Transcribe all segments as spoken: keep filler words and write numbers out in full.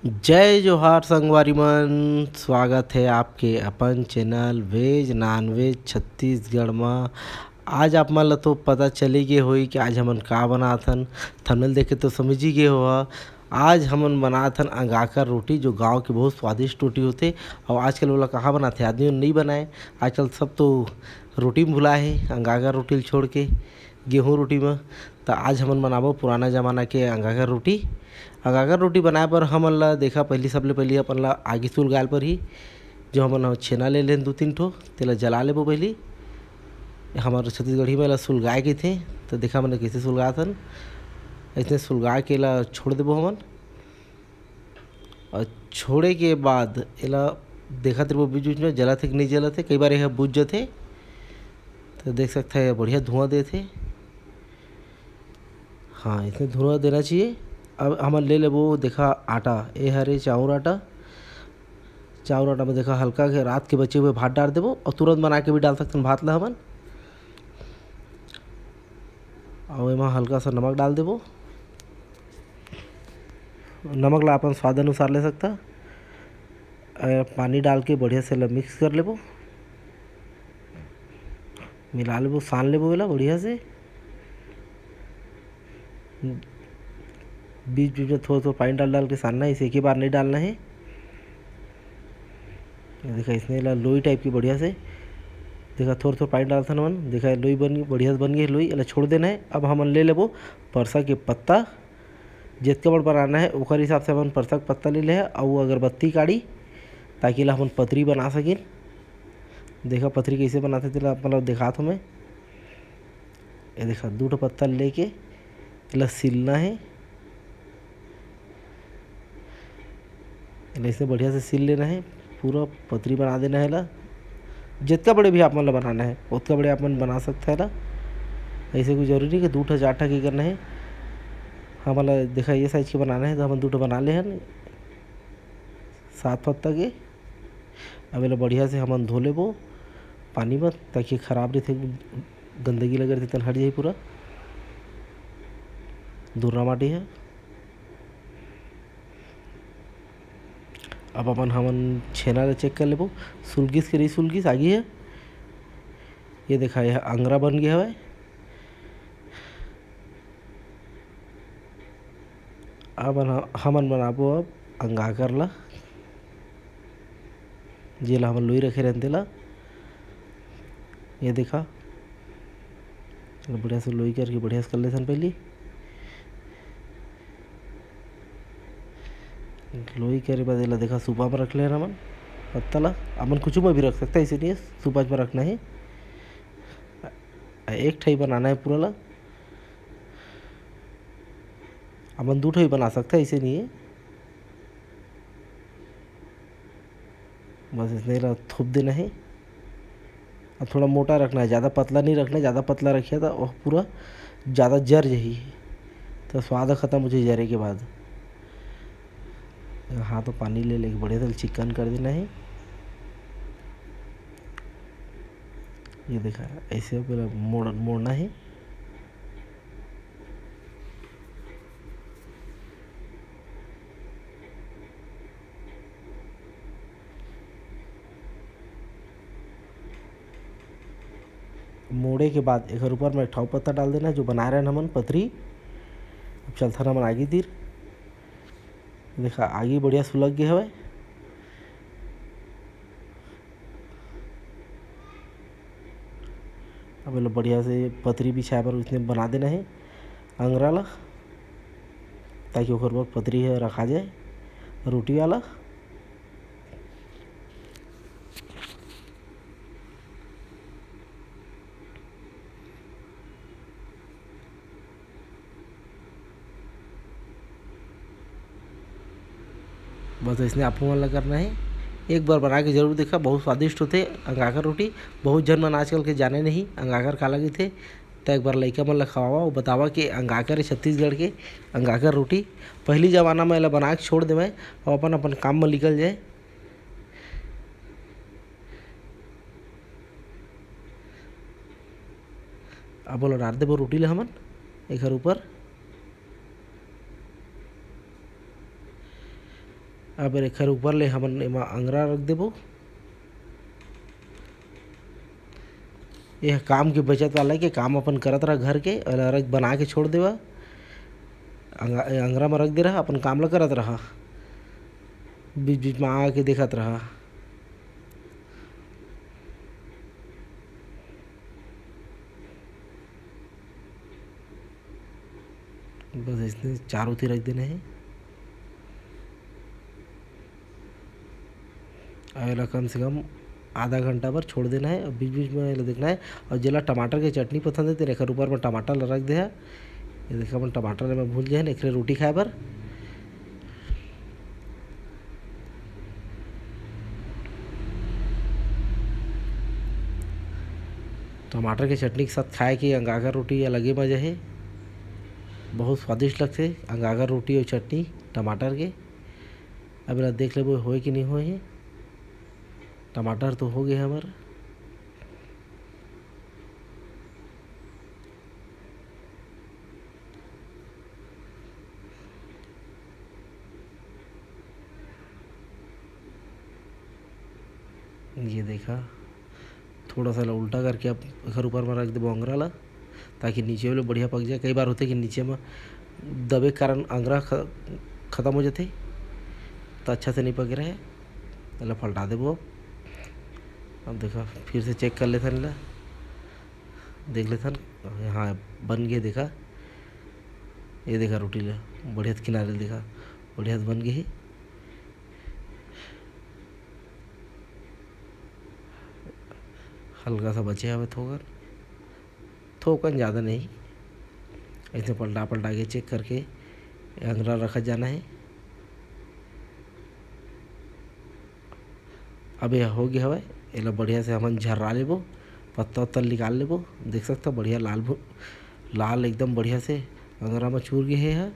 जय जोहार संगवारी मन, स्वागत है आपके अपन channel veg non veg Chhattisgarh म। आज आप मन ल तो पता चली गे होही कि आज हमन का बनात हन। थंबनेल देख के तो समझ ही गे हो। आज हमन बनात हन अंगाकर रोटी, जो गांव के बहुत स्वादिष्ट रोटी होथे। और आजकल ओला कहाँ बनाथे, आदमी मन नइ बनाए। आजकल सब तो रोटी में भुला हे, अंगाकर रोटी ल छोड़ के, गेहूं रोटी में। त आज हमन बनाबो पुराना जमाना के अंगाकर रोटी। अंगाकर रोटी बनाए बर हमन ला, देखा, पहली, सबले पहली अपन ला आगी सुलगाए ल परही। जो हमन ह छेना ले लेन दू तीन ठो, तेला जला लेबो पहली। हमर छत्तीसगढ़ी में एला सुलगाए कहिथे। त देखा, हमन कइसे सुलगात हन। अइसने सुलगा के एला छोड़ देबो हमन। और छोड़े के बाद एला देखत रहिबो बीच बीच में जलत हे कि नहीं जलत हे, कई बार यह बुझ जथे। तो देख सकते हैं, बढ़िया धुआं देत हे। हाँ, इसमें धुआं देना चाहिए। अब हमन ले लेबो, देखा, आटा, ए हरे चाउर आटा। चाउर आटा में, देखा, हल्का के रात के बचे हुए भात डाल देबो और तुरंत बना के भी डाल सकते हैं भात ला हमन। और एमा हल्का सा नमक डाल देबो। नमक ला अपन स्वाद अनुसार ले सकता। और पानी डाल के बढ़िया से ला मिक्स कर लेबो, मिला लेबो, सान लेबो एला बढ़िया से। बीच बीच में थोड़ा थोड़ा पानी डाल डाल के सानना है, इसे एक ही बार नहीं डालना है। ये देखा, इसने ला लोई टाइप की बढ़िया से, देखा, थोड़ा थोड़ा पानी डालथन हमन। देखा, लोई बन, बढ़िया से बन गई लोई, एला छोड़ देना है। अब हमन ले लेबो परसा के पत्ता, जितका बड़ बनाना है ओकर हिसाब से हमन परसा के पत्ता ले ले है, अउ अगरबत्ती काड़ी, ताकि ला हमन पतरी बना सकिन। देखा, पतरी कैसे बनाते तेला आप मन ला दिखात हूँ मैं। ये देखा, दू ठो पत्ता लेके एला सिलना है। एला ऐसे बढ़िया से सिल लेना है, पूरा पतरी बना देना है एला। जितना बड़े भी आप मन ला बनाना है, उतना बड़े आप मन बना सकते हैं एला। ऐसे कोई जरूरी नहीं कि दू ठो चार ठो के करना है। हमन ला देखा, ये साइज के बनाना है, तो हमन दू ठो बना ले हन सात पत्ता के। अब एला बढ़िया से हमन धो लेबो पानी में, ताकि खराब रहिथे, गंदगी लगे रहिथे, तेन हट जाही पूरा। धुर्रा माटी है। अब अपन हमन छेना ला चेक कर लेबो, सुलगिस के नहीं सुलगिस, आगी है। ये देखा, यह अंगरा बन गया हवय। अब न-, हमन बनाबो अब अंगाकर ला, जेला हमन लोई रखे रहन तेला। ये देखा, बढ़िया से लोई करके बढ़िया से कर लेथन पहली। लोई करे बाद एला देखा, सूपा में रख ले हमन पत्ता ला। हमन कुछ में भी रख सकता है, इसीलिए सूपा में रखना है। एक ठई बनाना है पूरा ला। अपन दू ठो ही बना सकते हैं, ऐसे नहीं है। बस इसने ला थोप देना है। अब थोड़ा मोटा रखना है, ज़्यादा पतला नहीं रखना है। ज़्यादा पतला रखिए तो वह पूरा ज़्यादा जर जाही, तो स्वाद खत्म हो जाए जरे के बाद। हाथ में पानी ले लेके बढ़िया से चिकन कर देना है। ये देखा, ऐसे पूरा मोड़, मोड़ना है। मोड़े के बाद एकर ऊपर में एक ठो पत्ता डाल देना, जो बनाए रहन हमन पतरी। अब चलथन हमन आगी तीर। देखा, आगी बढ़िया सुलग गे हवय। अब एला बढ़िया से पतरी बिछाए बर उसने बना देना है अंगरा ला, ताकि ओकर बर पतरी ह रखा जाए रोटी वाला। बस अइसने आप मन ला करना है। एक बार बना के जरूर देखा, बहुत स्वादिष्ट होथे अंगाकर रोटी। बहुत झन मन आजकल के जाने नहीं अंगाकर काला कहिथे, त एक बार लइका मन ला खवावा अउ बतावा कि अंगाकर हे छत्तीसगढ़ के अंगाकर रोटी। पहली जमाना में एला बना के छोड़ देवय अउ अपन अपन काम में निकल जाए। अब ओला डार देबो रोटी ला हमन एकर ऊपर। अब एखर ऊपर ले हमन एमा अंगरा रख देबो। यह काम के बचत वाला के काम अपन करत रहा घर के, अउ अलग बना के छोड़ देवा। अंगा-, अंगरा म रख दे रहा, अपन काम ल करत रहा, बीच बीच म आके देखत रहा। बस इसने चारों ओती रख देना है। अउ एला कम से कम आधा घंटा बर छोड़ देना है। अउ बीच बीच में एला देखना है। अउ जेला टमाटर के चटनी पसंद है, तेन एकर ऊपर में टमाटर ला रख दे है। ये देखा, अपन टमाटर ला मैं भूल जाए, एकरे रोटी खाए बर। टमाटर के चटनी के साथ खाए के अंगाकर रोटी अलगे मजा है, बहुत स्वादिष्ट लगथे अंगाकर रोटी और चटनी टमाटर के। अब एला देख लेबो होए कि नहीं होए हे। टमाटर तो हो गए हमर। ये देखा, थोड़ा सा ला उल्टा करके अब एकर ऊपर में रख देबो अंगरा ला, ताकि नीचे वाले बढ़िया पक जाए। कई बार होथे कि नीचे में दबे के कारण अंगरा ख-, खत्म हो जाथे, तो अच्छा से नहीं पके रहे। एला पलटा देबो। अब देखा, फिर से चेक कर लेथन एला, देख लेथन। हाँ, बन गए, देखा, ये देखा रोटी ला, बढ़िया से किनारे देखा, बढ़िया से बन गए हे। हल्का सा बचे हवे थोकन, थोकन, ज़्यादा नहीं। ऐसे पलटा पलटा के चेक करके अंगरा रखा जाना है। अब यह हो गया हवे, एला बढ़िया से हमन झर्रा लेबो, पत्ता उत्ता निकाल लेबो। देख सकता, बढ़िया लाल भु-, लाल एकदम बढ़िया से अंगरा में चूर गए हे ह।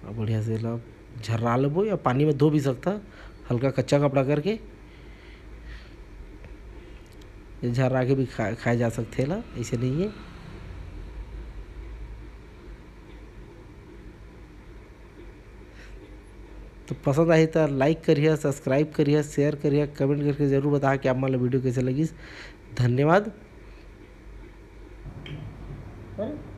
अब बढ़िया से एला झर्रा लेबो या पानी में धो भी सकता, हल्का कच्चा कपड़ा करके। ये झर्रा के भी खा-, खाए जा सकथे एला, ऐसे नहीं है। तो पसंद आही तो like करिए, subscribe करिए, share करिए, comment करके जरूर बताहा कि आप मन ला video कैसे लगिस। धन्यवाद।